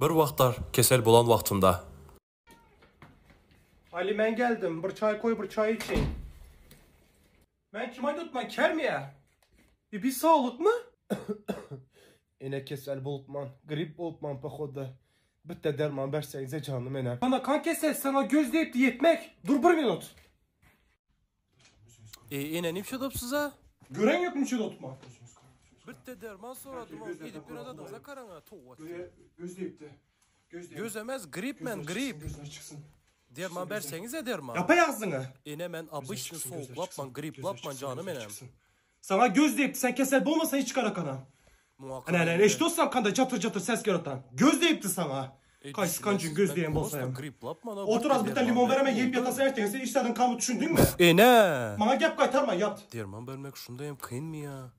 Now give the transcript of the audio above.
Bir wagtlar kesel bolan wagtymda. Ali men geldim. Bir çay koy bir çay içeyim. Men kim aýdatman kermi ya? E bir sağlık mı? Ene kesel bolupman, grip bolupman pohoda. Bitte derman berseňize canım ene. Bana kan kesel sana göz deyip yetmek. Dur bir minut. E ene nip şadap size? Gören yok mu şurada oturma? Bitte derman soradım o gidip bir adadınıza karana tuğvat. Göz deyipti. Göz Gözemez grip men grip. Gözler çıksın. Derman berseňize derman. Yapa yazdın Ene men abışını soğuklapman griplapman canım enem. Sana göz deyip sen kesel bolmasan hiç çıkar kana. Muhakkak. Ana ana eşit olsam kanda çatır çatır ses göratan. Göz deyipti sana. E, Kaç kancın göz diyen bolsayım. Griplapman. Otur az bir tane limon vereme yiyip yatasa ertesi işlerden kanı düşündün mü? Ene. Bana gep kaytarma yat. Derman bermek şundayım kıyın mı ya?